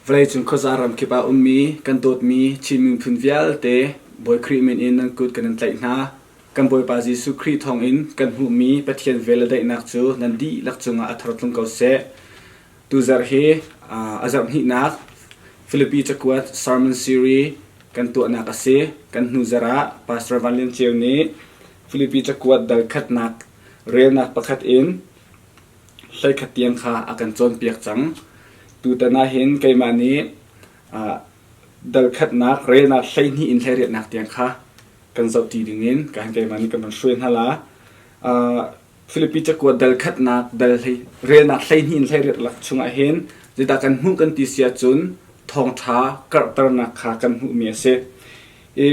Vawleicung khuaza ramkip ah ummi kan dawtmi Chin miphun vialte Bawi Khrih min in nan kut kan in tlaih hna. Kan Bawipa Jesuh Khrih thawngin kan hmuhmi Pathian vel le daihnak cu nan dihlak cungah a thar tlung ko seh. Tuzarh hi a zarh hnihnak Filipi cakuat sermon series kan tuahnak a si. Kan hnu zarh ah Pastor Van Lian Ceu nih Filipi cakuat dal khatnak relnak pakhat in hleikhat tiang kha a kan cawnpiak cang. Tutan ah hin keimah nih dal khatnak relnak 12 in 18nak tiang kha kan zohṭi dingin ka hin keimah nih kan van hruai hna la. Filipi cakuat dal khatnak dal hlei relnak 12 in 18 lak chungah hin zeidah kan hmuh kan ti si ahcun thawngṭha karhternak kha kan hmuhmi a si. I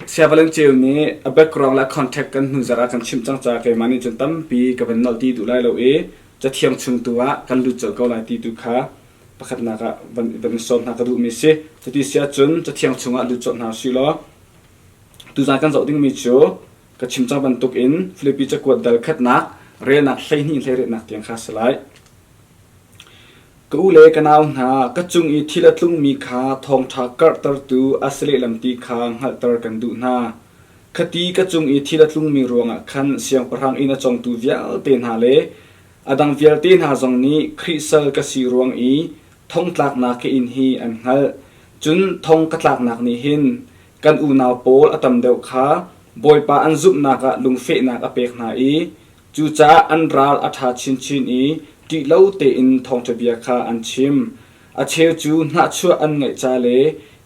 Siavaleng Ceu nih a background le a contact kan hnu zarh ah kan chimh cang caah keimah nih cun tampi ka van nolh ti duh lai lo i cathiang chung tu ah kan lut colh ko lai ti tu kha pakhatnak ah van, van in sawm hna ka duhmi si. Cuti si ahcun cathiang chungah lut colh hna usih law tuzan kan zoh dingmi cu ka chim cang bantuk in Filipi cakuat dal khatnak relnak 12 hleiriatnak tiang kha si lai. Ka u le ka nau hna, ka cung i thil a tlungmi kha thawngṭha karhtertu a si lehlam ti kha hngalhter kan duh hna. Khati ka cung i thil a tlungmi ruangah khan siangpahrang inn a congtu vialte hna le a dang vialte hna zong nih Khrih sal ka si ruang i thongtlaknak ka in hi an hngalh. Cun thong ka tlaknak nih hin kan unau pawl a tam deuh kha Bawipa an zumhnak ah lungfehnak a pek hna i Cucaah an ral a ṭha chinchin i ṭih lo tein thawngṭha bia kha an chim. A cheu cu hnahchuah an ngeih ca le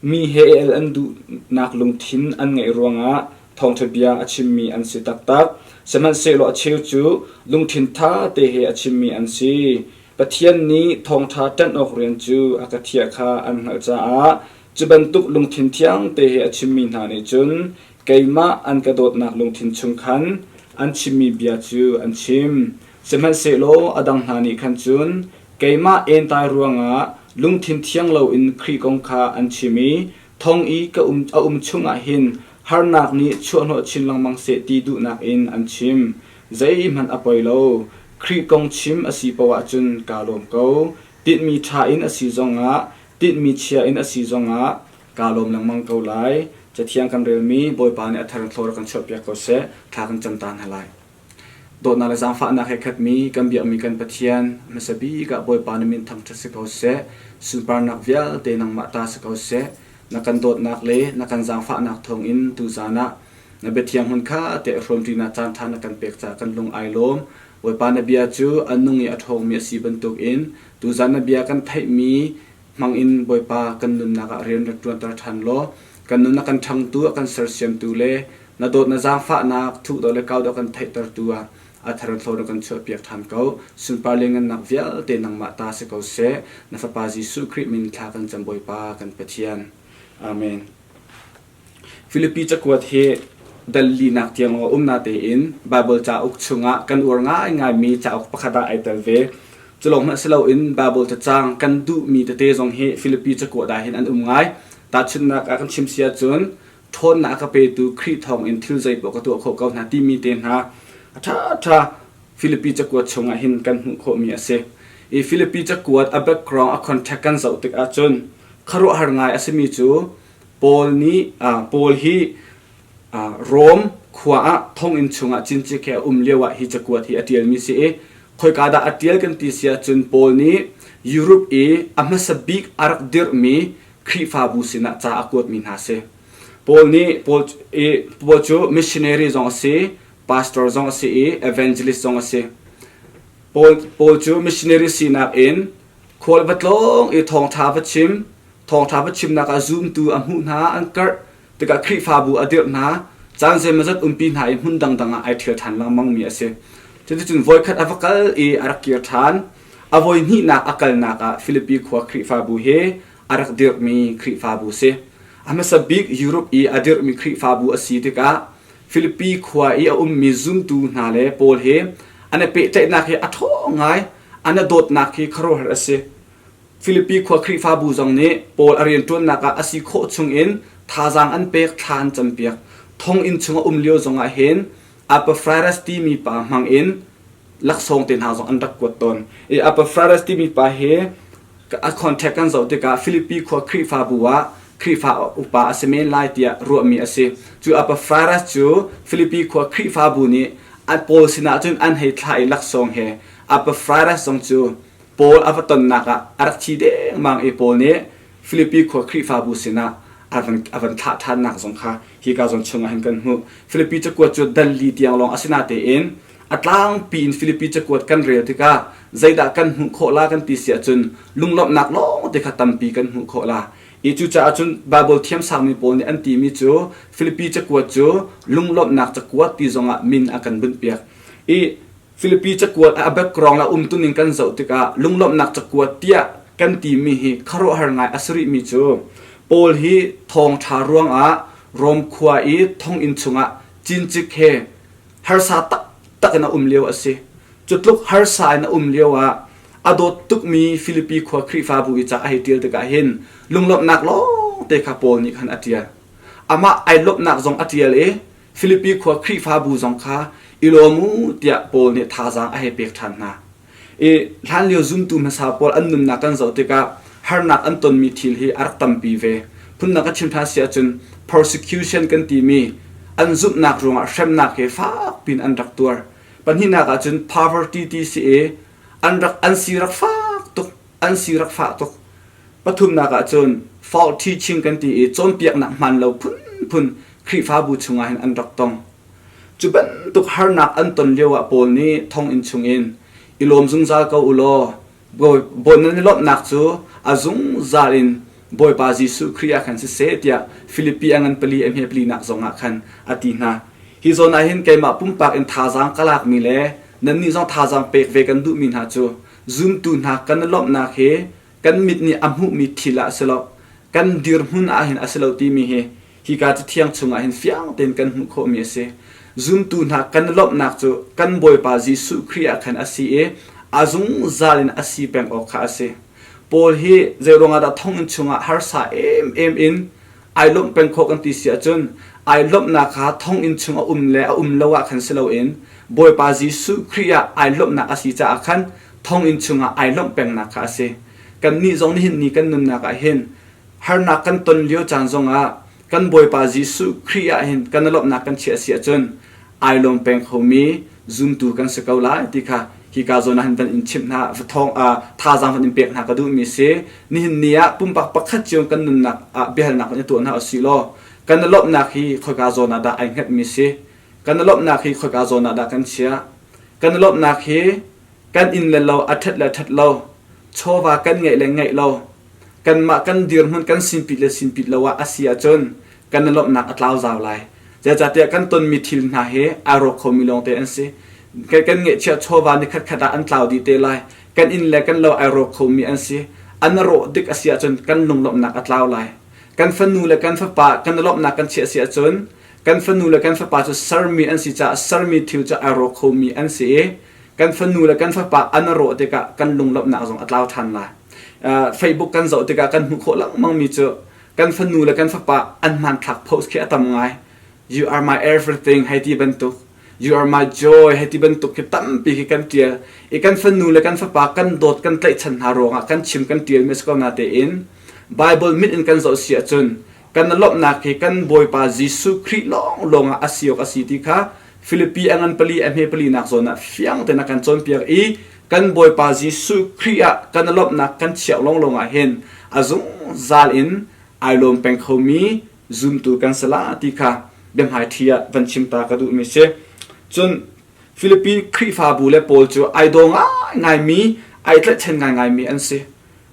mi he el an duhnak lungthin an ngeih ruangah thawngṭha bia a chimmi an si taktak. Sihmanhsehlaw a cheu cu lungthin ṭha te he a chimmi an si. Pathian nih thawngṭha ṭanh awk rian cu a ka thiah kha an hngalh caah cu bantuk lungthin thiang te he a chimmi hna nih cun keimah an ka dawtnak lungthin chung khan an chimmi bia cu an chim. Sihmanhsehlaw a dang hna nih khan cun keimah entai ruangah lungthin thiang loin Khrih kong kha an chim i thong i ka um, a um chungah hin harnak nih chuahhnawh chin lengmang seh ti duhnak in an chim. Zeihmanh a poi lo. Khrih kong chim a si paoh ahcun kaa lawm ko. Tinhmi ṭha in a si zongah, tinhmi chia in a si zongah Kaa lawm lengmang ko lai. Cathiang kan relmi Bawipa nih a thar in thlawr kan chuahpiak ko seh. Thla kan cam ta hna lai. Dawtnak le zaangfahnak he khatmi kan biakmi kan Pathian, hmasa bik ah Bawipa na min thangṭhat si ko seh. Sunparnak vialte nangmah ta si ko seh. Na kan dawtnak le na kan zaangfahnak thawngin tuzaan ah na biathiang hmun kha te hrawmṭinak caanṭha na kan pek caah kan lung ai lawm. Bawipa na bia cu a nung i a ṭhawngmi a si bantukin tuzaan na bia kan theihmi hmangin Bawipa kan nunnak ah rian rak ṭuanter ṭhan law kan nun a kan ṭhangtu a kan sersiamtu le na dawt na zaangfahnak thuh dawh le kau dawh kan theihtertu ah a thar in thlaw na kan chuahpiak ṭhan ko. Sunpar le ngannak vialte nangmah ta si ko seh. Na Fapa Jesuh Khrih min thla kan cam Bawipa kan Pathian. Amen. Filipi cakuat hi dal linak tiang a um natein Baibal cauk chungah kan uar ngaingaimi cauk pakhat ah ai tel ve. Cu lawng hmanh si loin Baibal cacang kan duhmi tete zong hi Filipi cakuat ah hin an um ngai. Tahchunhnak ah kan chim si ahcun ṭhawnnak a ka petu Khrih thawngin thil zeipaoh ka tuah khawh ko hna timi te hna a ṭhaṭha Filipi cakuat chungah hin kan hmuh khawhmi a si. I Filipi cakuat a background a context kan zoh tik ahcun khuaruahhar ngai a simi cu Paul nih Paul hi Rom khua ah thonginn chungah cincik he a um lioah hi cakuat hi a ṭialmi si i khoika dah a ṭial kan ti si ahcun Paul nih Europe i a hmasa bik a rak dirhmi Khrihfabu sinah ca a kuatmi hna si. Paul nih Paul, i, Paul cu missionary zong a si, pastor zong a si i evangelist zong a si. Paul, Paul cu missionary sinak in khual va tlawng i thawngṭha va chim, Thawngṭha va chimnak ah zumtu a hmuh hna, an karh tikah Khrihfabu a dirh hna, caan zeimawzat umpi hna i hmun dangdang ah ai ṭhial ṭhan lengmangmi a si. Cuticun voikhat a va kal i a rak kir ṭhan. A voi hnihnak a kalnak ah Filipi khua Khrihfabu hi a rak dirhmi Khrihfabu si. A hmasa bik Europe i a dirhmi Khrihfabu a si tikah Filipi khua i a ummi zumtu hna le Paul hi an i pehtlaihnak hi a ṭhawng ngai, an i dawtnak hi khuaruahhar a si. Filipi khua Khrihfabu zong nih Paul a rianṭuannak ah a si khawh chungin thazaang an pek, thla an campiak. Thonginn chung a um lio zongah hin Epaphras timi pa hmangin laksawng te hna zong an rak kuat tawn. I Epaphras timi pa hi A contact kan zoh tikah Filipi khua Khrihfabu ah Khrihfa upa a si men lai tiah ruahmi a si. Cu Epaphras cu Filipi khua Khrihfabu nih Paul sinah cun an hei thlah i laksawng he Epaphras zong cu Paul a va tonnak ah a rak thi dengmang i Paul nih Filipi khua Khrihfabu sinah a van, a van thlah ṭhannak zong kha hika zawn chungah hin kan hmuh. Filipi cakuat cu dal li tiang lawng a si natein a tlangpi in Filipi cakuat kan rel tikah zeidah kan hmuh khawh la kan ti si ahcun lunglawmhnak lawng te kha tampi kan hmuh khawh la. I cucaah cun Baibal thiamsangmi pawl nih an timi cu Filipi cakuat cu lunglawmhnak cakuat ti zongah min a kan bunhpiak. I Filipi cakuat a background le umtuning kan zoh tikah lunglawmhnak cakuat tiah kan timi hi khuaruahhar ngai a si rihmi cu Paul hi thawngṭha ruangah Rom khua i thonginn chungah cincik he harsa taktak in a um lio a si. Cu tluk harsa in a um lio ah a dawt tukmi Filipi khua Khrihfabu i ca a hei ṭial tikah hin lunglawmhnak lawngte kha Paul nih khan a ṭial. Amah ai lawmhnak zong a ṭial i Filipi khua Khrihfabu zong kha i lawm u tiah Paul nih thazaang a hei pek ṭhan hna. I hlanlio zumtu hmasa pawl an nunnak kan zoh tikah harnak an tonmi thil hi a rak tampi ve. Phundang ka chim ṭhan si ahcun persecution kan timi an zumhnak ruangah hremnak hi fak piin an rak tuar. Pahnihnak ahcun poverty ti si i an rak an si rak fak tuk an si rak fah tuk. Pathumnak ahcun false teaching kan ti i cawnpiaknak hmaan lo phunphun Khrihfabu chungah hin an rak tong. Cu bantuk harnak an ton lioah Paul nih thonginn chungin i lawm zungzal ko u law Bawi nan i lawmhnak cu a zungzal in Bawipa Jesuh Khrih ah khan siseh tiah Filipi a ngan pali a hme palinak zongah khan a ti hna. Hi zawn ah hin keimah pumpak in thazaang ka lakmi le nannih zong thazaang pek ve kan duhmi hna cu zumtu hna kan i lawmhnak hi kan mit nih a hmuhmi thil ah a si lo, kan dirhmun ah hin a si lo timi hi Hika Cathiang chungah hin fiang tein kan hmuh khawhmi a si. Zumtu hna kan i lawmhnak cu kan Bawipa Jesuh Khrih ah khan a si i a zungzal in a si peng awk kha a si. Paul hi zeiruangah dah thonginn chungah harsa emem in ai lawmh peng khawh kan ti si ahcun ai lawmhnak kha thonginn chung a um le a um lo ah khan si loin Bawipa Jesuh Khrih ah ai lawmhnak a si caah khan thonginn chungah ai lawmh pengnak kha a si. Kannih zong nihin ni kan nunnak ah hin Harnak kan ton lio caan zongah kan Bawipa Jesuh Khrih ah hin kan i lawmhnak kan chiah si ahcun ai lawm peng khomi zumtu kan si ko lai ti kha hika zawn ah hin van in chimh hna thawng thazaang van in pek hna ka duhmi si. Nihin ni ah pumpak pakhat cio kan nunnak ah biahalnak van i tuah hna usih law kan i lawmhnak hi khoika zawn ah dah ai hngatmi si? Kan i lawmhnak hi khoika zawn ah dah kan chiah? Kan i lawmhnak hi kan inn le lo a ṭhat le ṭhat lo, chawva kan ngeih le ngeih lo, kanmah kan dirhmun kan sinpit le sinpit lo ah a si ahcun kan i lawmhnak a tlau zau lai. Zeicahtiah kan tonmi thil hna hi ai rawk khomi lawngte an si. Kan ngeihchiah chawva ni khatkhat ah an tlau dih te lai. Kan inn le kan lo ai rawk khomi an si. An rawh dik a si ahcun kan lunglawmhnak a tlau lai. Kan fanu le kan fapa kan i lawmhnak kan chiah si ahcun kan fanu le kan fapa cu sermi an si caah sermi thil cu ai rawk khomi an si i kan fanu le kan fapa an rawh tikah kan lunglawmhnak zong a tlau ṭhan lai. Facebook kan zoh tikah kan hmuh khawh lengmangmi cu kan fanu le kan fapa an hmanthlak post khi a tam ngai. You are my everything hei ti bantuk. You are my joy hei ti bantuk khi tampi khi kan ṭial. I kan fanu le kan fapa kan dawt kan tlaihchan hna ruangah kan chim kan ṭialmi a si ko natein Bible mit in kan zoh si ahcun kan lawmhnak hi kan Bawipa Jesuh Khrih lawnglawng ah a si awk a si ti kha Filipi a ngan pali a hme pali nak zawn ah fiang tein a kan cawnpiak i kan Bawipa Jesuh Khrih ah kan lawmhnak kan chiah lawnglawng ah hin a zungzal in ai lawm peng khomi zumtu kan si la ti kha biahmaiṭhi ah van chim ta ka duhmi si. Cun Filipi Khrihfabu le Paul cu ai daw ngaingaimi, ai tlaihchan ngaingaimi an si.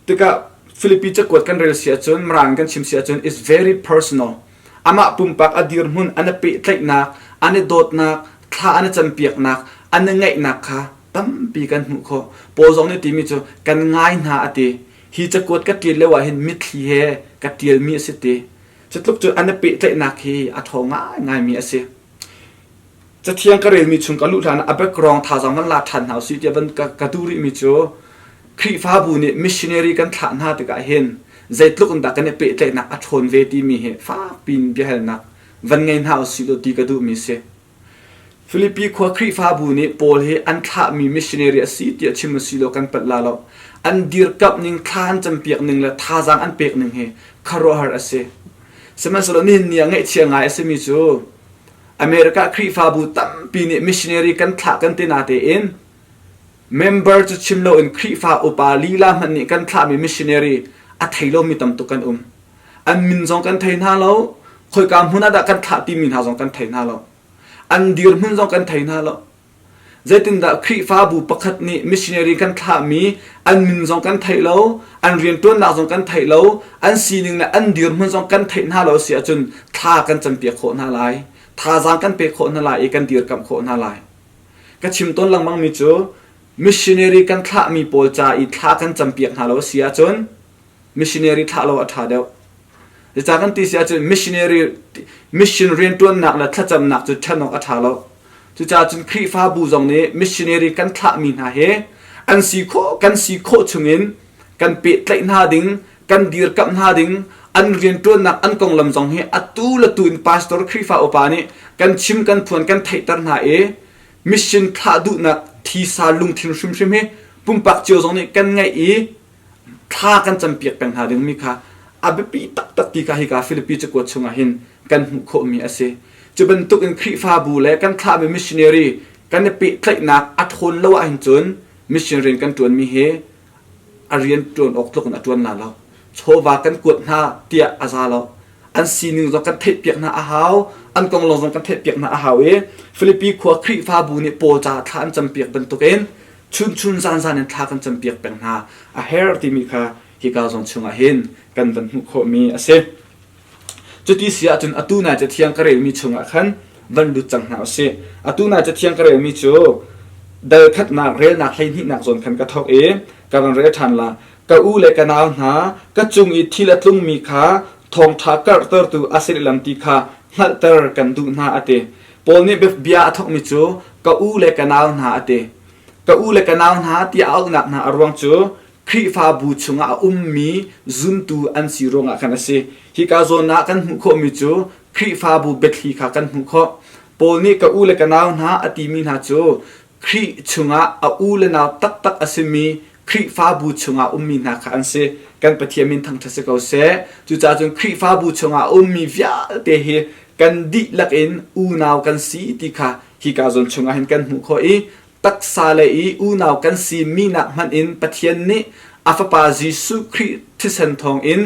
Tikah Filipi cakuat kan rel si ahcun, Mirang kan chim si ahcun is very personal. Amah pumpak a dirhmun an i pehtlaihnak, an i dawtnak, thla an i campiaknak, an i ngaihnak kha tampi kan hmuh khawh. Paul zong nih timi cu kan ngai hna a ti. Hi cakuat ka ṭial lio ah hin mitthli he ka ṭialmi a si ti. Cutluk cu an i pehtlaihnak hi a ṭhawng ngaingaimi a si. Cathiang ka relmi chung ka luh hlan ah a background thazaang van la ṭhan hna usih tiah van ka, ka duh rihmi cu Khrihfabu nih missionary kan thlah hna tikah hin zeitluk in dah kan i pehtlaihnak a ṭhawn ve timi hi fakpi in biahalnak van ngei hna usih law ti ka duhmi si. Filipi khua Khrihfabu nih Paul hi an thlahmi missionary a si tiah chim usih law kan palh la lo. An dirkamh ning, thla an campiak ning le thazaang an pek ning hi khuaruahhar a si. Sihmanhsehlaw nihin ni ah ngaihchia ngai a simi cu America Khrihfabu tampi nih missionary kan thlah kan ti natein member cu chim loin Khrihfa upa lila hmanh nih kan thlahmi missionary a thei lomi tam tuk kan um. An min zong kan thei hna lo, khoika hmun ah dah kan thlah timi hna zong kan thei hna lo. An dirhmun zong kan thei hna lo. Zeitindah Khrihfabu pakhat nih missionary kan thlahmi an min zong kan theih lo, an rianṭuannak zong kan theih lo, an sining le an dirhmun zong kan theih hna lo si ahcun thla kan campiak khawh hna lai, thazaang kan pek khawh hna lai i kan dirkamh khawh hna lai. Ka chim tawn lengmangmi cu missionary kan thlahmi pawl ca i thla kan campiak hna lo si ahcun missionary thlah lo a ṭha deuh. Zeicah kan ti si ahcun missionary mission rianṭuannak le thlacamnak cu ṭhen awk a ṭha lo. Cucaah cun Khrihfabu zong nih missionary kan thlahmi hna hi an si khawh kan si khawh chungin kan pehtlaih hna ding, kan dirkamh hna ding, an rianṭuannak an konglam zong hi atu le tu in pastor Khrihfa upa nih kan chim kan phuan kan theihter hna i mission thlah duhnak thisa lungthin hrimhrim hi pumpak cio zong nih kan ngeih i thla kan campiak peng hna dingmi kha a biapi taktak ti kha hika Filipi cakuat chungah hin kan hmuh khawhmi a si. Cu bantuk in Khrihfabu le kan thlahmi missionary kan i pehtlaihnak a ṭhawn lo ahhin cun mission rian kan ṭuanmi hi a rian ṭuan awk tluk in a ṭuan la lo. Chawva kan kuat hna tiah a za lo. An sining zong kan theihpiak hna a hau, an konglam zong kan theihpiak hna a hau i Filipi khua Khrihfabu nih Paul caah thla an campiak bantukin chunchun zanzan in thla kan campiak peng hna a herh timi kha hika zawn chungah hin kan van hmuh khawhmi a si. Cuti si ahcun atu nai cathiang ka relmi chungah khan van lut cang hna usih. Atu nai cathiang ka relmi cu dal khatnak relnak hleihnihnak zawn khan ka thawk i ka van rel ṭhan la. Ka u le ka nau hna, ka cung i thil a tlungmi kha thawngṭha karhtertu a si lam ti kha hngalhter kan duh hna a ti. Paul nih bia a thawkmi cu ka u le ka nau hna a ti. Ka u le ka nau hna tiah a auhnak hna a ruang cu Khrihfabu chungah a ummi zumtu an si ruangah khan a si. Hika zawn ah kan hmuh khawhmi cu Khrihfabu biathli kha kan hmuh khawh. Paul nih ka u le ka nau hna a timi hna cu Khrih chungah a u le nau taktak a simi Khrihfabu chungah ummi hna kha an si. Kan Pathian min thangṭhat si ko seh. Cucaah cun Khrihfabu chungah a ummi vialte hi kan dihlak in unau kan si ti kha hika zawn chungah hin kan hmuh khawh i taksa le i unau kan si minak hmanh in Pathian nih a Fapa Jesuh Khrih thisen thawngin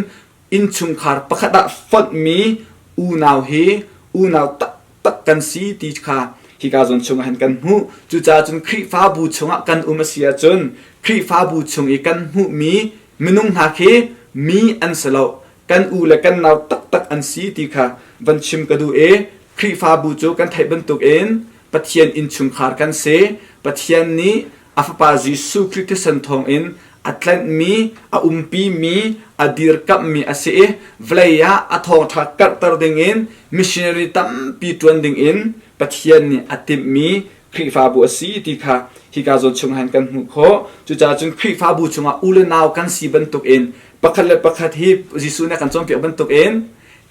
innchungkhar pakhat ah fonhmi unau hi unau taktak kan si ti kha hika zawn chungah hin kan hmuh. Cucaah cun Khrihfabu chungah kan um a si ahcun Khrihfabu chung i kan hmuhmi minung hna khi mi an si lo. Kan u le kan nau taktak an si ti kha van chim ka duh i Khrihfabu cu kan theih bantukin Pathian innchungkhar kan si. Pathian nih a Fapa Jesuh Khrih thisen thawngin a tlanhmi, a umpimi, a dirkamhmi a si i vawlei ah a thawngṭha karhter dingin missionary tampi ṭuan dingin Pathian nih a timhmi Khrihfabu a si ti kha hika zawn chung han kan hmuh khawh. Cucaah cun Khrihfabu chungah u le nau kan si bantukin pakhat le pakhat hi Jesuh nih a kan cawnpiak bantukin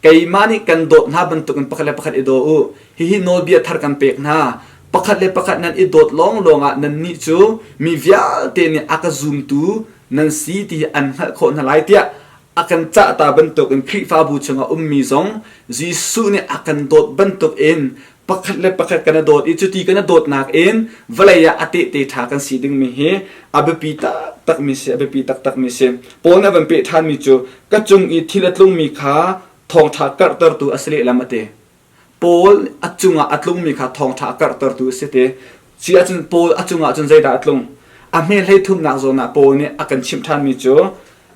Keimah nih kan dawt hna bantukin pakhat le pakhat i daw u. Hihi nawlbia thar kan pek hna. Pakhat le pakhat nan i dawt lawnglawng ah nannih cu mi vialte nih a ka zumtu nan si ti hi an hngalh khawh hna lai tiah a kan cahta bantukin Khrihfabu chungah ummi zong Jesuh nih a kan dawt bantukin pakhat le pakhat kan i dawt i cuti kan i dawtnak in vawlei ah a tehte ṭha kan si dingmi hi a biapi taktakmi si a biapi taktakmi si. Paul nih a van peh ṭhanmi cu ka cung i thil a tlungmi kha thawngṭha karhtertu a si lehlam a ti. Paul a cungah a tlungmi kha thawngṭha a karhtertu a si ti. Ci ahcun Paul a cungah cun zeidah a tlung? A hme hleithumnak zawn ah Paul nih a kan chimh ṭhanmi cu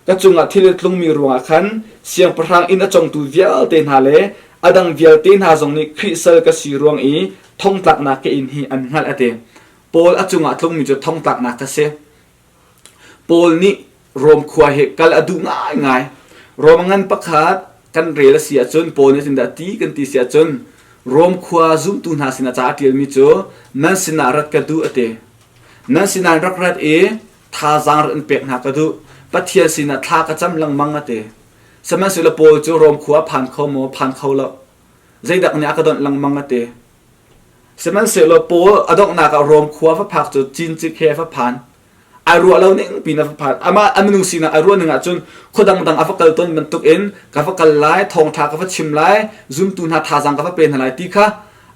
ka cungah thil a tlungmi ruangah khan siangpahrang inn a congtu vialte hna le a dang vialte hna zong nih Khrih sal ka si ruang i thongtlaknak ka in hi an hngalh a ti. Paul a cungah tlungmi cu thongtlaknak ka si. Paul nih Rom khua hi kal a duh ngaingai. Rom ngan pakhat kan rel a si ahcun Paul nih dah ti kan ti si ahcun Rom khua zumtu hna sinah ca a ṭialmi cu nan sinah rat ka duh a ti. Nan sinah rak rat i thazaang rak in pek hna ka duh. Pathian sinah thla ka cam lengmang a ti. Sihmanhsehlaw Paul cu Rom khua a phan kho maw? Phan kho lo. Zeidak nih a ka donh lengmang a ti. Sihmanhsehlaw Paul a donghnak ah Rom khua va phak cu cincik he va phan. Ai ruah lo ning pin a va phan. Amah a minung sinak ai ruah ning ahcun khua dangdang a va kal tawn bantuk in ka va kal lai, thawngṭha ka va chim lai, zumtu hna thazaang ka va pe hna lai ti kha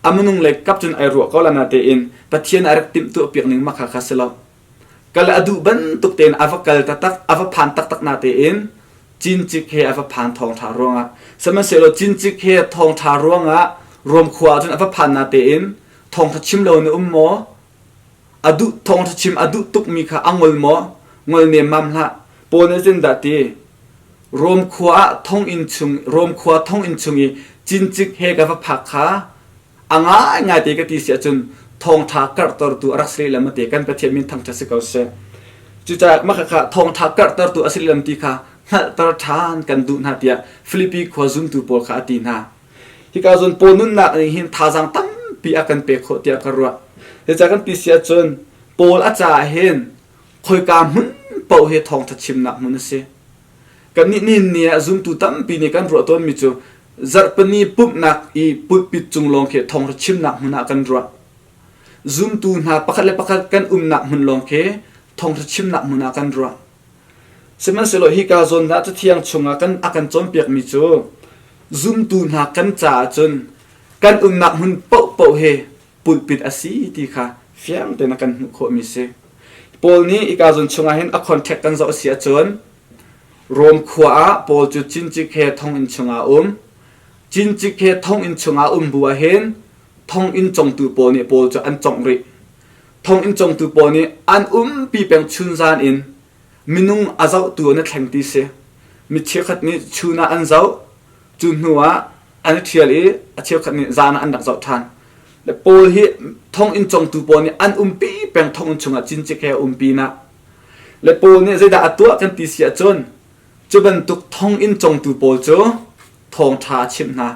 a minung lei kap cun ai ruah ko la natein Pathian a rak timhtuah piak ning mah kha kha si lo. Kal a duh bantuk tein a va kal taktak, a va phan taktak natein cincik he a va phan thawngṭha ruangah. Sihmanhsehlaw cincik he thawngṭha ruangah Rom khua ah cun a va phan natein thawngṭha chim lo in a um maw? A duh thawngṭha chim a duh tukmi kha a ngol maw? Ngol nemmam hlah. Paul nih zeitindah ti? Rom khua ah thonginn chung Rom khua thonginn chung i cincik he ka va phak kha a ngaingai te ka ti si ahcun thawngṭha karhtertu a rak si lehlam te kan Pathian min thangṭhat si ko seh. Cucaah mah khakha thawngṭha karhtertu a si lehlam ti kha hngalhter ṭhan kan duh hna tiah Filipi khua zumtu pawl kha a ti hna. Hika zawn Paul nunnak nih hin thazaang tampi a kan pek khawh tiah ka ruah. Zeicah kan ti si ahcun Paul a caah hin khoika hmun paoh hi thawngṭha chimnak hmun a si. Kannih nihin ni ah zumtu tampi nih kan ruah tawnmi cu zarhpini pumhnak i pulpit cung lawng khi thawngṭha chimnak hmun ah kan ruah. Zumtu hna pakhat le pakhat kan umnak hmun lawng khi thawngṭha chimnak hmun ah kan ruah. Sihmanhsehlaw hika zawn ah Cathiang chungah kan a kan cawnpiakmi cu zumtu hna kan caah cun kan umnak hmun paohpaoh hi pulpit a si ti kha fiang tein a kan hmuh khawhmi si. Paul nih hika zawn chungah hin a contact kan zoh a si ahcun Rom khua ah Paul cu cincik he thonginn chungah a um. Cincik he thonginn chungah um bu ah hin thonginn congtu pawl nih Paul cu an congh rih. Thonginn congtu pawl nih an umpi peng chunzan in minung a zohtu an i thleng ti si. Mi cheukhat nih chun ah an zoh, cu hnu ah an i ṭhial i a cheukhat nih zan ah an rak zoh ṭhan. Le Paul hi thonginn congtu pawl nih an umpi peng thonginn chungah cincik he a um pinah le Paul nih zeidah a tuah kan ti si ahcun cu bantuk thonginn congtu pawl cu thawngṭha a chimh hna.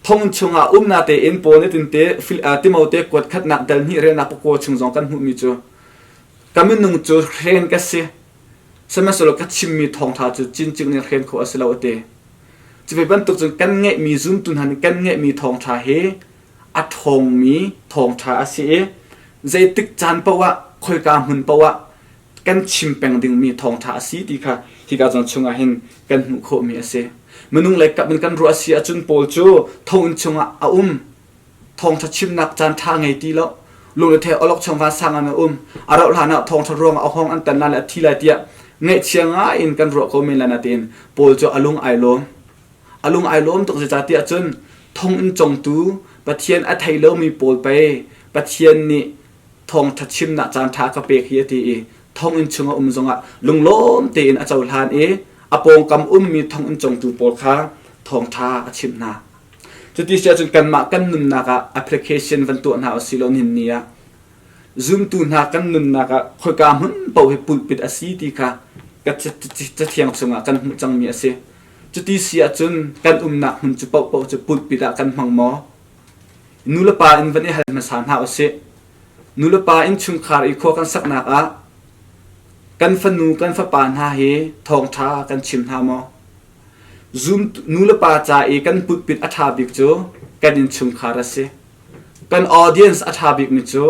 Thonginn chungah um natein Paul nih tinte Timote kuat khatnak dal hnih relnak pakua chung zong kan hmuhmi cu ka minung cu hren ka si sihmanhsehlaw ka chimmi thawngṭha cu cincik nih hren khawh a si lo a ti. Cu ve bantuk cun kan ngeihmi zumtu hna nih kan ngeihmi thawngṭha hi a ṭhawngmi thawngṭha a si i zeitik caan paoh ah khoika hmun paoh ah kan chim peng dingmi thawngṭha a si ti kha hika zawn chungah hin kan hmuh khawhmi a si. Minung lei kap in kan ruah a si ahcun Paul cu thonginn chungah a um. Thawngṭha chimnak caan ṭha ngei ti lo. Lungre awlokchong vansang ah a um. A rauh hlan ah thawngṭha ruangah a hawng an tan lai le a thi lai tiah ngaihchia ngai in kan ruah ko men lai natein Paul cu a lung ai lawm. A lung ai lawm tuk zeicahtiah cun thonginn congtu Pathian a thei lomi pawl pei Pathian nih thawngṭha chimnak caanṭha ka pek hi a ti i thonginn chung a um zongah lunglawm tein a cohlan i a pawngkam ummi thonginn congtu pawl kha thawngṭha a chimh hna. Cuti si ahcun kanmah kan nunnak ah application van tuah hna usih law nihin ni ah zumtu hna kan nunnak ah khoika hmun paoh hi pulpit a si ti kha ka cathiang chungah kan hmuh cangmi a si. Cuti si ahcun kan umnak hmun cu paohpaoh cu pulpit ah kan hmang maw? Nulepa in van i hal hmasa hna usih. Nulepa innchungkhar i khua kan saknak ah kan fanu kan fapa hna hi thawngṭha kan chim hna maw? Zum nulepa ca i kan pulpit a ṭha bik cu kan innchungkhar a si. Kan audience a ṭha bikmi cu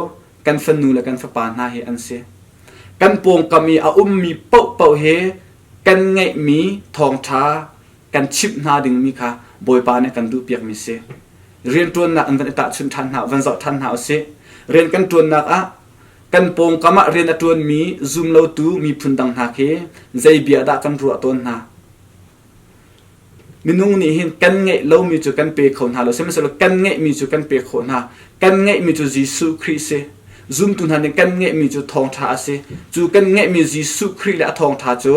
kan fanu le kan fapa hna hi an si. Kan pawngkam i a ummi paohpaoh hi kan ngeihmi thawngṭha kan chimh hna dingmi kha Bawipa nih kan duhpiakmi si. Rianṭuannak in van i tahchunh ṭhan hna, van zoh ṭhan hna usih. Rian kan ṭuannak ah kan pawngkam ah rian a ṭuanmi zumlotu miphun dang hna khi zei bia dah kan ruah tawn hna? Minung nih hin kan ngeih lomi cu kan pe kho hna lo, sihmanhsehlaw kan ngeihmi cu kan pek khawh hna. Kan ngeihmi cu Jesuh Khrih si. Zumtu hna nih kan ngeihmi cu thawngṭha a si. Cu kan ngeihmi Jesuh Khrih le a thawngṭha cu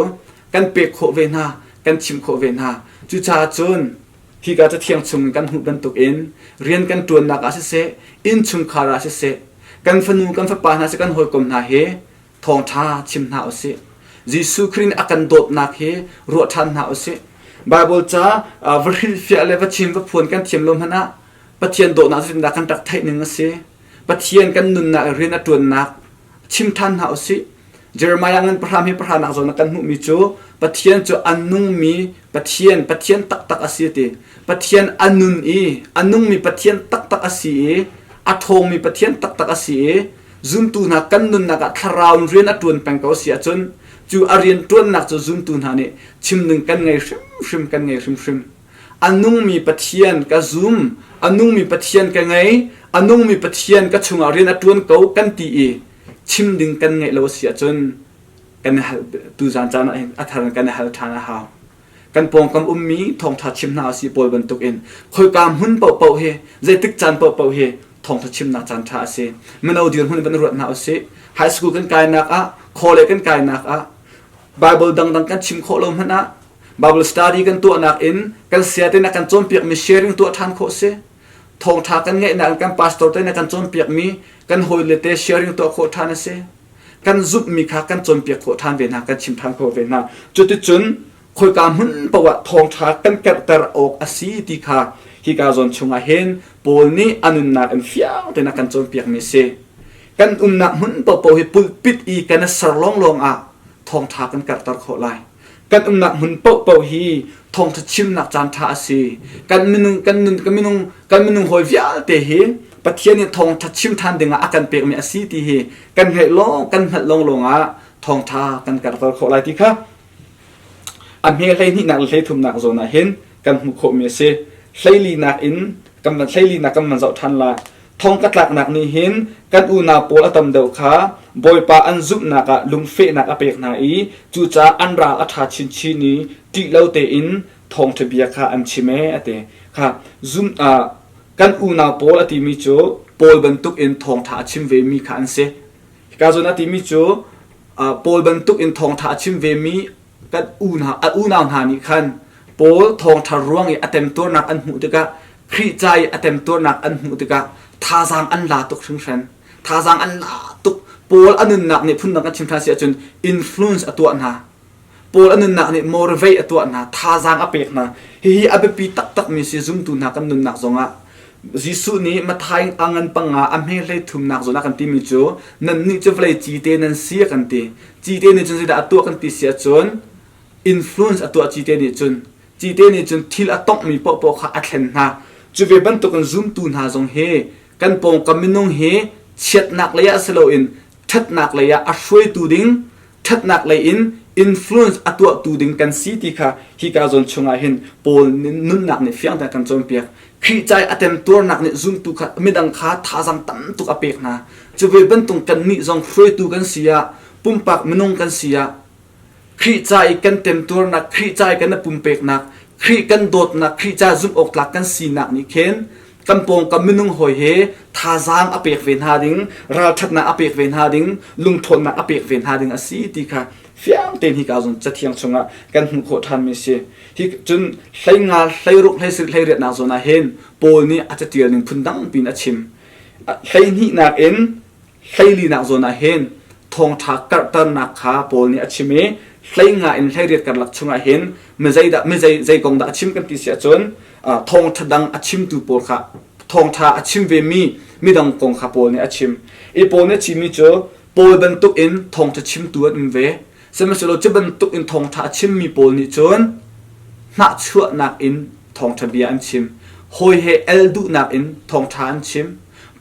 kan pek khawh ve hna, kan chimh khawh ve hna. Cucaah cun hika Cathiang chung in kan hmuh bantukin rian kan ṭuannak ah siseh, innchungkhar ah siseh, kan fanu kan fapa hna sih kan hawikom hna he thawngṭha chim hna usih. Jesuh Khrih nih a kan dawtnak hi ruah ṭhan hna usih. Baibal ca va hrilhfiah le va chim va phuan kan thiam lo hmanh ah Pathian dawtnak zeitindah kan rak theih ning a si. Pathian kan nunnak rian a ṭuannak chim ṭhan hna usih. Jeremiah ngan pahram hi pahranak zawn ah kan hmuhmi cu Pathian cu a nungmi Pathian, Pathian taktak a si a ti. Pathian a nun i a nungmi Pathian taktak a si i a ṭhawngmi Pathian taktak a si i Zumtu hna kan nunnak ah thlarau in rian a ṭuan peng ko si ahcun cu a rian ṭuannak cu zumtu hna nih chim ding kan ngei hrimhrim kan ngei hrimhrim. A nungmi Pathian ka zum, a nungmi Pathian ka ngei, a nungmi Pathian ka chungah rian a ṭuan ko kan ti i chim ding kan ngeih lo a si ahcun kan i hal tuzaan caan ah hin a thar in kan i hal ṭhan a hau. Kan pawngkam ummi thawngṭha chim hna usih pawl bantukin khoika hmun paohpaoh hi zeitik caan paohpaoh hi thawngṭha chimnak caan ṭha a si. Mino dirhmun van ruat hna usih. High school kan kainak ah, khawle kan kainak ah, Bible dangdang kan chim khawh lo hmanh ah, Bible study kan tuahnak in kan saya te na kan cawnpiakmi sharing tuah ṭhan khawh si. Thawngṭha kan ngeihnak in kan pastor te na kan cawnpiakmi kan hawile te sharing tuah khawh ṭhan a si. Kan zumhmi kha kan cawnpiak khawh ṭhan ve hna, kan chim ṭhan khawh ve hna. Cuticun khoika hmun paoh ah thawngṭha kan karhter awk a si ti kha hika zawn chungah hin Paul nih a nunnak in fiang tein a kan cawnpiakmi a si. Kan umnak hmun paohpaoh hi pulpit i kan i ser lawnglawng ah thawngṭha kan karhter khawh lai. Kan umnak hmun paohpaoh hi thawngṭha chimnak caanṭha a si. Kan minung kan nun kan minung kan minung hawi vialte hi Pathian nih thawngṭha chim ṭhan dingah a kan pekmi a si ti hi kan hngalh lawng kan hngalh lawnglawng ah thawngṭha kan karhter khawh lai ti kha A hme hleihnihnak le hleithumnak zawn ah hin kan hmuh khawhmi a si. Hleilinak in kan van hleilinak kan van zoh ṭhan lai. Thong ka tlaknak nih hin kan unau pawl a tam deuh kha Bawipa an zumhnak ah lungfehnak a pek hna i cucaah an ral a ṭha chinchin i ṭih lo tein thawngṭha bia kha an chim ee a ti. Kha zum uh, kan unau pawl a timi cu Paul bantuk in thawngṭha a chim vemi kha an si. Hika zawn a timi cu Paul bantuk in thawngṭha a chim vemi kan unau, a unau hna nih khan Paul thawngṭha ruang i a temtuarnak an hmuh tikah Khrih ca i a temtuarnak an hmuh tikah thazaang an la tuk hringhran. Thazaang an la tuk. Paul a nunnak nih phundang kan chim ṭhan si ahcun influence a tuah hna. Paul a nunnak nih motivate a tuah hna, thazaang a pek hna. Hihi a biapi taktakmi si zumtu hna kan nunnak zongah Jesuh nih Matthai a ngan panga a hme hlei thumnak zawn ah kan timi cu nannih cu vawlei cite nan si a kan ti. Cite nih cun zeidah a tuah kan ti si ahcun influence a tuah cite nih cun cite nih cun thil a tonghmi paohpaoh kha a thlen hna. Cu ve bantukin zumtu hna zong hi kan pawngkam minung hi chiatnak lei ah si loin ṭhatnak lei ah a hruaitu ding ṭhatnak lei in influence a tuahtu ding kan si ti kha hika zawn chungah hin Paul nunnak nih fiang tein kan cawnpiak. Khrih ca i a temtuarnak nih zumtu kha midang kha thazaang tam tuk a pek hna. Cu ve bantuk kannih zong hruaitu kan si ah, pumpak minung kan si ah, Khrih ca i kan temtuarnak, Khrih ca i kan i pumpeknak, Khrih kan dawtnak, Khrih ca zumh awk tlak kan sinak nih khin kan pawngkam minung hawi he thazaang a pek ve hna ding, ralṭhatnak a pek ve hna ding, lungṭhawnnak a pek ve hna ding a si ti kha fiang tein hika zong cathiang chungah kan hmuh khawh ṭhanmi a si. Hi cun hleinga, hleiruk, hleisarih, hleiriatnak zawn ah hin Paul nih a catial ning phun dang piin a chim. Hleihnihnak in hleilinak zawn ah hin thawngṭha karhternak kha Paul nih a chim i hleinga in hleiriat karlak chungah hin mi zeidah mi zei zei kong dah a chim kan ti si ahcun thawngṭha dang a chimtu pawl kha thawngṭha a chim vemi midang kong kha Paul nih a chim. I Paul nih a chimmi cu Paul bantuk in thawngṭha chimtu an um ve. Sihmanhsehlaw cu bantuk in thawngṭha a chimmi pawl nih cun hnahchuahnak in thawngṭha bia an chim. Hawi he el duhnak in thawngṭha an chim.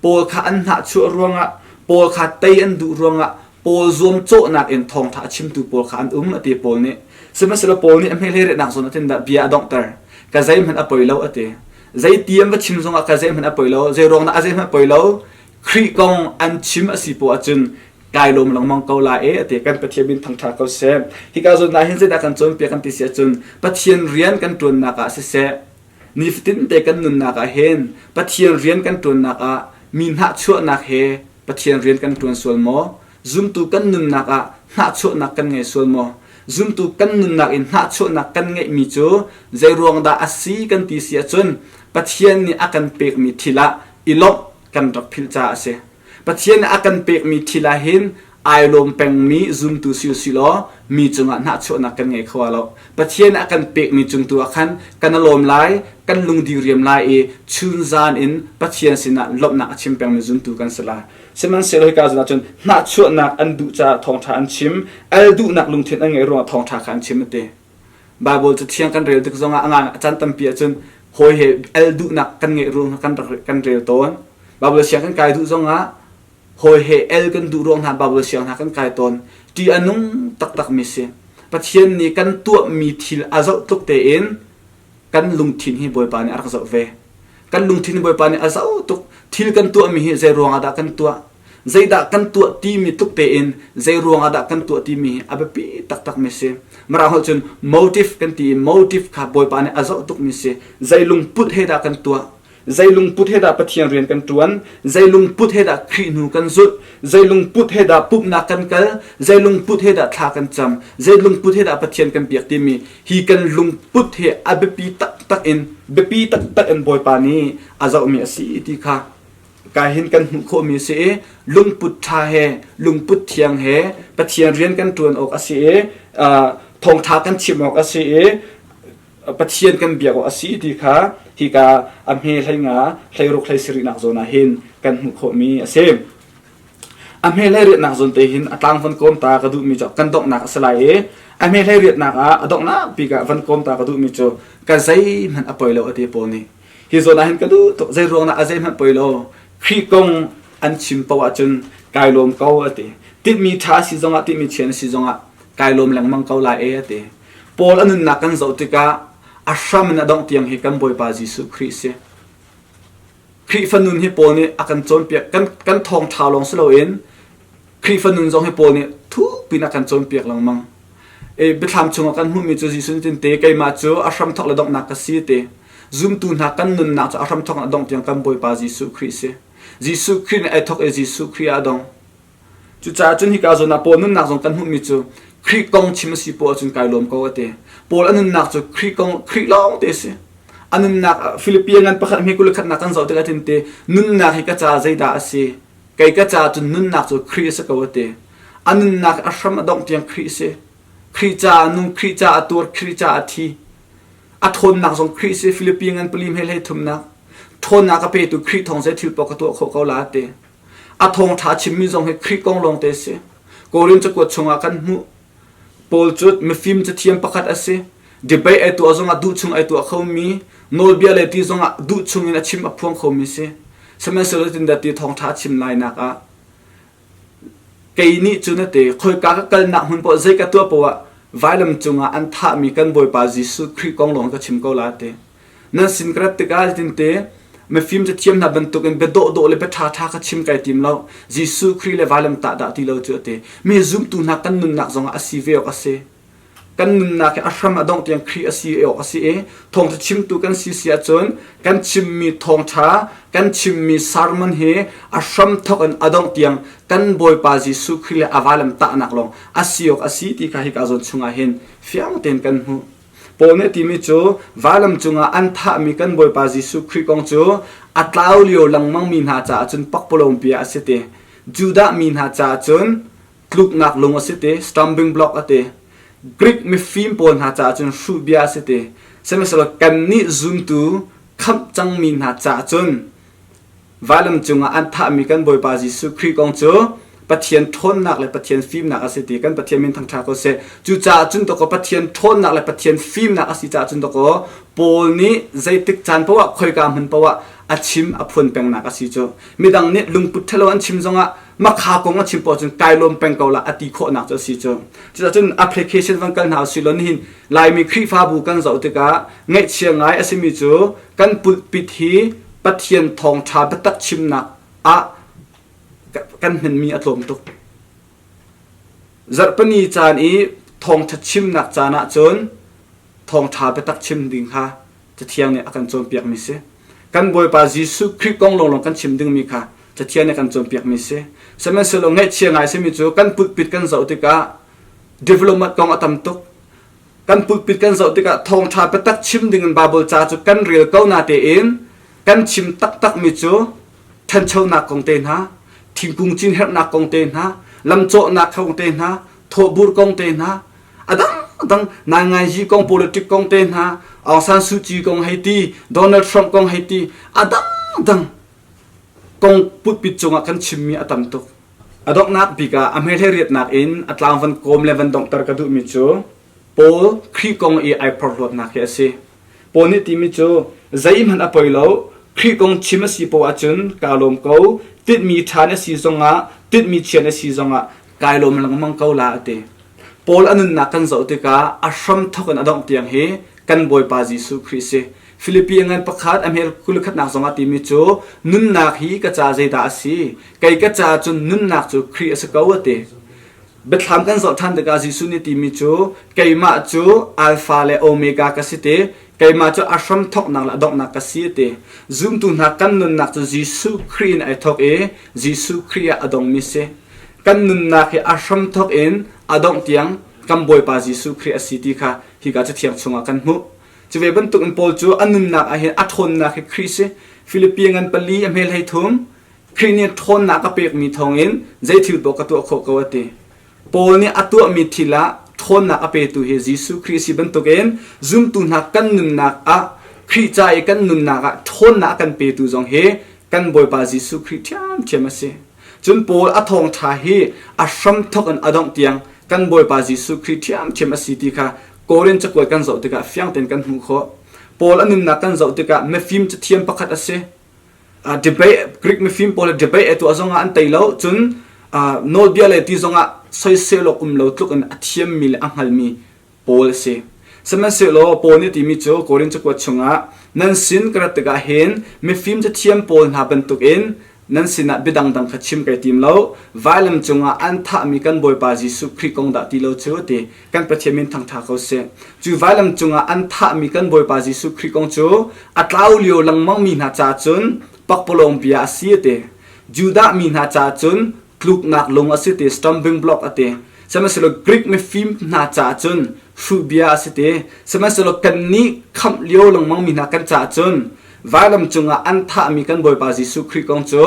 Paul kha an hnahchuah ruangah, Paul kha tei an duh ruangah, Paul zuamcawhnak in thawngṭha a chimtu pawl kha an um a ti Paul nih. Sihmanhsehlaw Paul nih a hmehlehnak zawn ah dah bia a donghter. Ka zeihmanh a poi lo a ti. Zei ti an va chim zongah ka zeihmanh a poi lo. Zei ruang dah a zeihmanh a poi lo? Khrih kong an chim a si poah ahcun kai lawm lengmang ko lai e a ti. Kan Pathian min thangṭha ko seh. Hika zawn ah hin zeidah kan cawnpiak kan ti si ahcun Pathian rian kan ṭuannak ah siseh, nifatin te kan nunnak ah hin Pathian rian kan ṭuannak ah mi hnahchuahnak he Pathian rian kan ṭuan sual maw? Zumtu kan nunnak ah hnahchuahnak kan ngei sual maw? Zumtu kan nunnak in hnahchuahnak kan ngeihmi cu zeiruang dah a si kan ti si ahcun Pathian nih a kan pekmi thil ah i lawmh kan rak philh caah a si. Pathian nih a kan pekmi thil ah hin ai lawm pengmi zumtu si usih law mi cungah hnahchuahnak kan ngei kho lo. Pathian nih a kan pekmi cung tu ah khan kan i lawm lai, kan lungdi riam lai i chunzan in Pathian sinah lawmhnak a chim pengmi zumtu kan si lai. Sihmanhsehlaw hika zawn ah cun hnahchuahnak an duh caah thawngṭha an chim, al duhnak lungthin an ngeih ruangah thawngṭha kha an chim a ti. Baibal cu thiang kan rel tik zongah a ngang a caan tampi ahcun hawi he el duhnak kan ngeih ruangah kan rak kan rel tawn. Baibal siang kan kai duh zongah Hawi he el kan duh ruang hna Bible siang hna kan kai tawn. Ṭih a nung taktakmi si. Pathian nih kan tuahmi thil a zoh tluk tein kan lungthin hi Bawipa nih a rak zoh ve. Kan lungthin hi Bawipa nih a zoh tuk. Thil kan tuahmi hi zei ruangah dah kan tuah? Zeidah kan tuah timi tluk tein zei ruangah dah kan tuah timi hi a biapi taktakmi si. Mirang holh cun motive kan ti i motive kha Bawipa nih a zoh tukmi si. Zei lungput he dah kan tuah? Zei lungput he dah Pathian rian kan ṭuan? Zei lungput he dah Khrih hnu kan zulh? Zei lungput he dah pumhnak kan kal? Zei lungput he dah thla kan cam? Zei lungput he dah Pathian kan biak timi hi kan lungput he a biapi taktak in biapi taktak in Bawipa nih a zohmi a si ti kha ka hin kan hmuh khawhmi a si i lungput ṭha he lungput thiang he Pathian rian kan ṭuan awk a si i thawngṭha kan chim awk a si i Pathian kan biak awk a si ti kha hika a hme hlei nga hleiruk hlei sarihnak zawn ah hin kan hmuh khawhmi a si. A hme hlei riatnak zawn te hin a tlang van kawm ta ka duhmi cu kan donghnak a si lai i a hme hlei riatnak ah a donghnak bik ah van kawm ta ka duhmi cu ka zeihmanh a poi lo a ti Paul nih. Hi zawn ah hin ka duh tuk zei ruang dah a zeihmanh poi lo Khrih kong an chim paoh ahcun kai lawm ko a ti. Tinhmi ṭha a si zongah tinhmi chian a si zongah kai lawm lengmang ko lai e a ti. Paul a nunnak kan zoh tikah a hram in a dongh tiang hi kan Bawipa Jesuh Khrih si. Khrihfa nun hi Paul nih a kan cawnpiak kan kan thawngṭha lawng si loin Khrihfa nun zong hi Paul nih thukpi in a kan cawnpiak lengmang. E, biathlam chungah kan hmuhmi cu Jesuh nih te keimah cu a hramthawk le donghnak ka si te. Zumtu hna kan nunnak cu a hramthawk in a dongh tiang kan Bawipa Jesuh Khrih si. Jesuh Khrih nih ai thawk i Jesuh Khrih ah a dong. Cucaah cun hika zawn ah Paul nunnak zong kan hmuhmi cu Khrih kong chim a si poah ahcun kai lawm ko a ti. Paul a nunnak cu Khrih kong Khrih lawng te a si. A nunnak Philippian ngan pakhat hme 21 nak kan zoh tikah tin te nunnak hi ka ca zeidah a si? Kei ka ca cun nunnak cu Khrih a si ko a ti. A nunnak a hram a dongh tiang Khrih a si. Khrih ca a nung, Khrih ca a tuar, Khrih ca a thi. A ṭhawnnak zong Khrih si Philippi ngan pali hme hlei thumnak. Ṭhawnnak a petu Khrih thawng zei thil paoh ka tuah khawh ko la a ti. A thawngṭha chimmi zong hi Khrih kong lawngte a si. Korin cakuat chungah kan hmuh. Paul cu mifim cathiam pakhat a si. Debate ai tuah zongah duh chung ai tuah khomi, nawlbia le ti zongah duh chungin a chim a phuang khomi si. Sihmanhsehlaw zeitindah ti thawngṭha a chim lainak ah kei nih cun a ti khoika ka kalnak hmun paoh zei ka tuah paoh ah vailam cungah an thahmi kan Bawipa Jesuh Khrih kong lawng ka chim ko la a ti. Nan sin ka rat tikah zeitinte mifim cathiam hna bantukin bia dawhdawh le bia ṭhaṭha kha chim kai tim lo. Jesuh Khrih le vailam tah dah ti lo cu a ti. Mi zumtu hna kan nunnak zongah a si ve awk a si. Kan nunnak hi a hram a dongh tiang Khrih a si awk a si i thawngṭha chimtu kan si si ahcun kan chimmi thawngṭha, kan chimmi sermon hi a hram thawk in a dongh tiang kan Bawipa Jesuh Khrih le a vailam tahnak lawng a si awk a si ti kha hika zawn chungah hin fiang tein kan hmuh. Paul nih a timi cu vailam cungah an thahmi kan Bawipa Jesuh Khrih kong cu a tlau lio lengmangmi hna caah cun pakpalawng bia a si ti. Judah mi hna caah cun tluknak lung a si ti, stumbling block a ti. Greek mifim pawl hna caah cun hruh bia a si ti. Sihmanhsehlaw kannih zumtu khamh cangmi hna caah cun Vailam cungah an thahmi kan Bawipa Jesuh Khrih kong cu Pathian ṭhawnnak le Pathian fimnak a si ti kan Pathian min thangṭha ko seh. Cucaah cun dawkaw Pathian ṭhawnnak le Pathian fimnak a si caah cun dawkaw Paul nih zeitik caan paoh ah khoika hmun paoh ah a chim a phuan pengnak a si cu. Midang nih lungput ṭhalo an chim zongah makha kong a chim paoh cun kai lawm peng ko la a ti khawhnak cu a si cu. Cucaah cun application van kal hna usih law nihin Laimi Khrihfabu kan zoh tikah ngaihchia ngai a simi cu kan pulpit hi Pathian thawngṭha biatak chimnak ah kan hmanmi a tlawm tuk. Zarhpini caan i thawngṭha chimnak caan ahcun thawngṭha biatak chim ding kha Cathiang nih a kan cawnpiakmi si. Kan Bawipa Jesuh Khrih kong lawnglawng kan chim dingmi kha Cathiang nih a kan cawnpiakmi si. Sihmanhsehlaw ngaihchia ngai simi cu kan pulpit kan zoh tikah development kong a tam tuk. Kan pulpit kan zoh tikah thawngṭha biatak chim dingin Baibal ca cu kan rel ko na tein kan chim taktakmi cu ṭhanchonak kong te hna, thingkung cin herhnak kong te hna, lamcawhnak kong te hna, thawhbur kong te hna, a dangdang naingaiji kong, politic kong te hna, Aung San Suu Kyi kong hei ti, Donald Trump kong hei ti, a dangdang kong pulpit cungah kan chimmi a tam tuk. A donghnak bik ah a hmehlei riatnak in a tlang van kawm le van donghter ka duhmi cu Paul Khrih kong i ai porhlawtnak hi a si. Paul nih timi cu zeihmanh a poi lo. Khrih kong chim a si poah ahcun kaa lawm ko. Tinhmi ṭha na si zongah, tinhmi chia na si zongah kai lawm lengmang ko la a ti. Paul a nunnak kan zoh tikah a hramthawk in a dongh tiang hi kan Bawipa Jesuh Khrih si. Filipi a ngan pakhat a hmel 21nak zongah timi cu nunnak hi ka ca zeidah a si? Kei ka ca cun nunnak cu Khrih a si ko a ti. Biathlam kan zoh ṭhan tikah Jesuh nih timi cu keimah cu Alpha le Omega ka si ti, keimah cu a hramthawknak le a donghnak ka si ti. Zumtu hna kan nunnak cu Jesuh Khrih in ai thawk i Jesuh Khrih ah a dongmi si. Kan nunnak hi a hramthawk in a dongh tiang kan Bawipa Jesuh Khrih a si ti kha hika Cathiang chungah kan hmuh. Cu ve bantuk in Paul cu a nunnak ah hin a ṭhawnnak hi Khrih si. Filipi ngan pali a hmel hei thum Khrih nih ṭhawnnak a pekmi thawngin zei thil paoh ka tuah khawh ko a ti. Paul nih a tuahmi thil ah ṭhawnnak a petu hi Jesuh Khrih si bantukin zumtu hna kan nunnak ah Khrih ca i kan nunnak ah ṭhawnnak a kan petu zong hi kan Bawipa Jesuh Khrih ṭhiamṭhiam a si. Cun Paul a thawngṭha hi a hramthawk in a dongh tiang kan Bawipa Jesuh Khrih ṭhiamṭhiam a si ti kha Korin cakuat kan zoh tikah fiang tein kan hmuh khawh. Paul a nunnak kan zoh tikah mifim cathiam pakhat a si. Debate Greek mifim pawl debate a tuah zongah an tei lo cun nawlbia le ti zongah soisel awk um lo tluk in a thiammi le a hngalmi Paul a si. Sihmanhsehlaw Paul nih timi cu Korin cakuat chungah nan sin ka rat tikah hin mifim cathiam pawl hna bantukin nan sinah bia dangdang kha chim kai tim lo vailam cungah an thahmi kan Bawipa Jesuh Khrih kong dah ti lo cu ti kan Pathian min thangṭha ko seh. Cu vailam cungah an thahmi kan Bawipa Jesuh Khrih kong cu a tlau lio lengmangmi hna caah cun pakpalawng bia a si a ti. Judah mi hna caah cun tluknak lung a si ti stumbling block a ti. Sihmanhsehlaw Greek mifim hna caah cun hruh bia a si ti. Sihmanhsehlaw kannih khamh lio lengmangmi hna kan caah cun vailam cungah an thahmi kan Bawipa Jesuh Khrih kong cu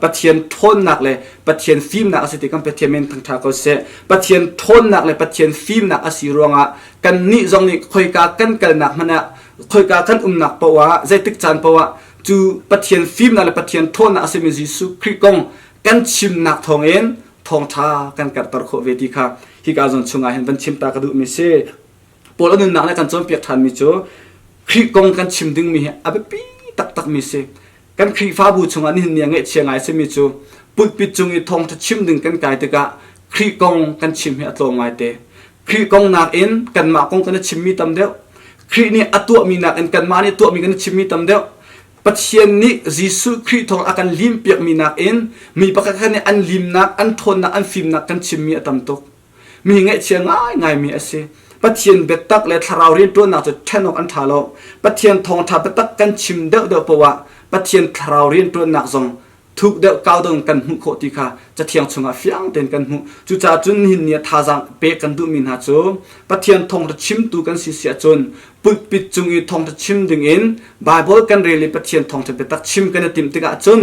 Pathian ṭhawnnak le Pathian fimnak a si ti kan Pathian min thangṭha ko seh. Pathian ṭhawnnak le Pathian fimnak a si ruangah kannih zong nih khoika kan kalnak hmanh ah khoika kan umnak paoh ah zeitik caan paoh ah cu Pathian fimnak le Pathian ṭhawnnak a simi Jesuh Khrih kong kan chimnak thawngin thawngṭha kan karhter khawh ve ti kha hika zawn chungah hin van chim ta ka duhmi si. Paul a nunnak nih kan cawnpiak ṭhanmi cu Khrih kong kan chim dingmi hi a biapi taktakmi si. Kan Khrihfabu chungah nihin ni ah ngaihchia ngai simi cu pulpit cung i thawngṭha chim ding kan kai tikah Khrih kong kan chim hi a tlawm ngaite. Khrih kong nakin kanmah kong kan i chimmi tam deuh. Khrih nih a tuahmi nakin kanmah nih tuahmi kan i chimmi tam deuh. Pathian nih Jesuh Khrih thawng a kan limpiakmi nakin mi pakhat khat nih an limnak, an ṭhawnnak, an fimnak kan chimmi a tam tuk. Mi ngaihchia ngaingaimi a si. Pathian biatak le thlarau rianṭuannak cu ṭhen awk an ṭha lo. Pathian thawngṭha biatak kan chim deuhdeuh paoh ah Pathian thlarau rianṭuannak zong thuk deuh kau deuh in kan hmuh khawh ti kha Cathiang chungah fiang tein kan hmuh. Cucaah cun nihin ni ah thazaang pek kan duhmi hna cu Pathian thawngṭha chimtu kan si si ahcun pulpit cung i thawngṭha chim dingin Baibal kan rel i Pathian thawngṭha biatak chim kan i timh tikah cun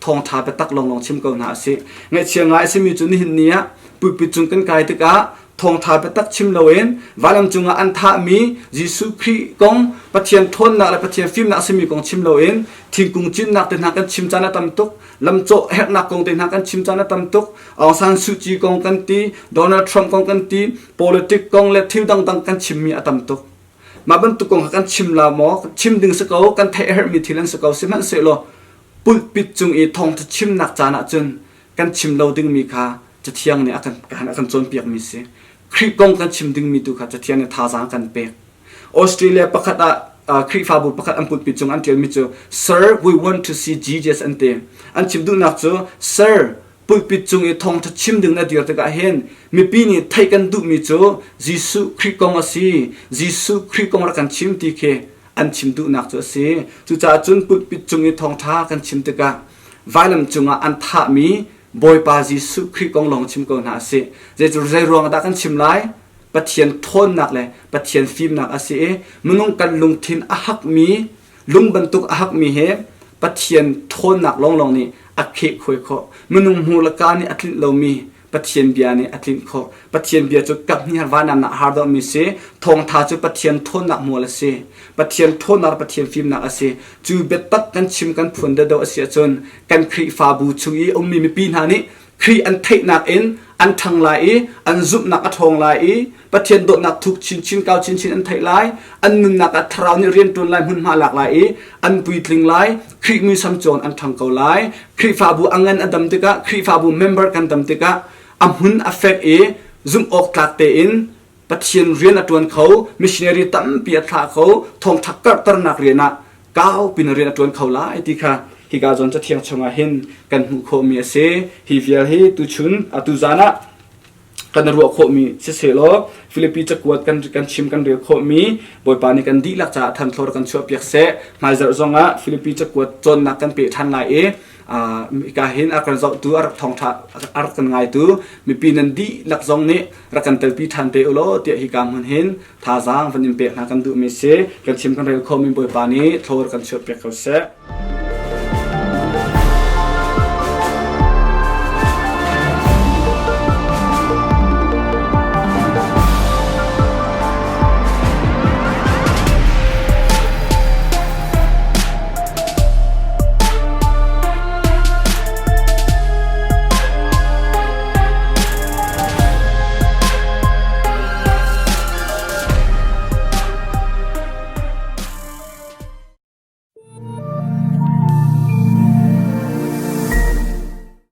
thawngṭha biatak lawnglawng chim ko hna a si. Ngaihchia ngai a simi cu nihin ni ah pulpit cung kan kai tikah thawngṭha biatak chim loin vailam cungah an thahmi Jesuh Khrih kong Pathian ṭhawnnak le Pathian fimnak a simi kong chim loin thingkung cinnak te hna kan chim caan a tam tuk lamcawh herhnak kong te hna kan chim caan a tam tuk Aung San Suu Kyi kong kan ti Donald Trump kong kan ti politic kong le thil dangdang kan chimmi a tam tuk mah bantuk kong kha kan chim la maw chim ding si ko kan theih a herhmi thil an si ko sihmanhsehlaw pulpit cung i thawngṭha chimnak caan ahcun kan chim lo dingmi kha Cathiang nih a kan, a kan cawnpiakmi si. Khrih kong kan chim dingmi tu kha Cathiang nih thazaang kan pek. Australia pakhat ah uh, Khrihfabu pakhat an pulpit cung an ṭialmi cu Sir, we want to see Jesus an ti. An chim duhnak cu Sir, pulpit cung i thawngṭha chim ding na dir tikah hin mipi nih theih kan duhmi cu Jesuh Khrih kong a si. Jesuh Khrih kong rak kan chim ti khi an chim duhnak cu a si. Cucaah cun pulpit cung i thawngṭha kan chim tikah vailam cungah an thahmi Bawipa Jesuh Khrih kong lawng chim ko hna a si. Zei ruang dah kan chim lai? Pathian ṭhawnnak le Pathian fimnak a si i minung kan lungthin a hakmi lung bantuk a hakmi he Pathian ṭhawnnak lawnglawng nih a khehkhuai khawh. Minung hmur le kaa nih a tlinh lomi Pathian bia nih a tlinh khawh. Pathian bia cu kaphnih vanam ah har deuhmi si. Thawngtha cu Pathian ṭhawnnak mual a si. Pathian ṭhawnnak Pathian fimnak a si. Cu biatak kan chim kan phuan deuhdeuh a si ahcun kan Khrihfabu chung i ummi mipi hna nih Khrih an theihnak in an ṭhang lai i an zumhnak a ṭhawng lai i Pathian dawtnak thuk chinchin kau chinchin an theih lai. An nunnak ah thlarau nih rian ṭuan lai hmunhma lak lai i an puitling lai. Khrih muisam cawn an ṭhang ko lai. Khrihfabu a ngan a dam tikah Khrihfabu member kan tam tikah a hmun a fek i zumh awk tlak tein Pathian rian a ṭuan kho, missionary tampi a thlah kho, thawngṭha karhternak rian ah kau pin rian a ṭuan kho lai ti kha hika zawn cathiang chungah hin kan hmuh khawhmi a si. Hi vial hi tuchun atu zan ah kan ruah khawhmi sisehlaw Filipi cakuat kan kan chim kan rel khawhmi Bawipa nih kan dihlak caah thanthawr kan chuahpiak seh. Hmaizarh zongah Filipi cakuat cawnnak kan peh ṭhan lai i hika hin a kan zohtu a rak thawngṭha a rak kan ngaitu mipi nan dihlak zong nih rak kan telpi ṭhan te u law tiah hika hmun hin thazaang van in pek hna kan duhmi si kan chim kan rel khawhmi Bawipa nih thlawr kan chuahpiak ko seh.